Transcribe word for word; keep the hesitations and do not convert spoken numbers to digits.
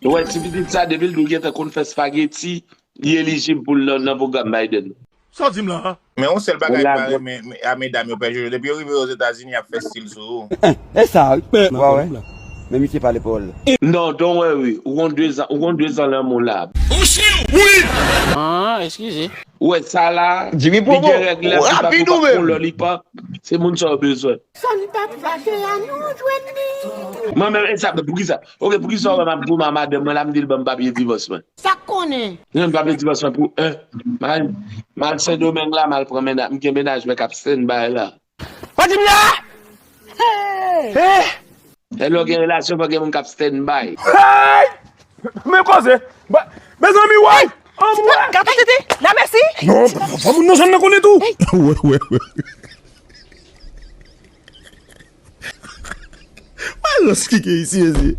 Ou wè ti pitit sa, depi l dou gentan konn fè spageti, li elijib pou l nan, nan pwogram Biden. Sa w di m la a? Men yon sèl bagay m pa renmen a medam yo, Pè Jojo, depi yo rive Ozetazini y ap fè stil sou ou. E sa wi. Wa wè. Men misye pale pawòl. Non, don't worry. Ou gon dezan, ou gon dezan lanmou la. Ou si wi. Ah, eskize. Ou wè sa la. Jimmy Li gen Promo. Règ la, li pa Rapid pou ou pa menm. Kolò, li pa. Se moun sa yo bezwen. Sa n pa t fache a nou jwenn li. Mwen menm, e sa, poukisa? Ok, poukisa ou wè m ap goumen a madanm mwen la, m di l ban m papye divòs mwen? Sa k konnen? Li ban m papye divòs mwen pou en. M al, m al Sendomeng la, m al pran mennaj, m gen mennaj mwen k ap stand by la. Pa di m la. E lè w gen relasyon, fò gen moun k ap stand by. Hey! Men koze. Mezanmi, wè. Anmwe. Gata tete. La mèsi. Non, fò moun nan zòn nan konnen tou. Wè, wè, wè. Wè lòs ki gen isi, isi.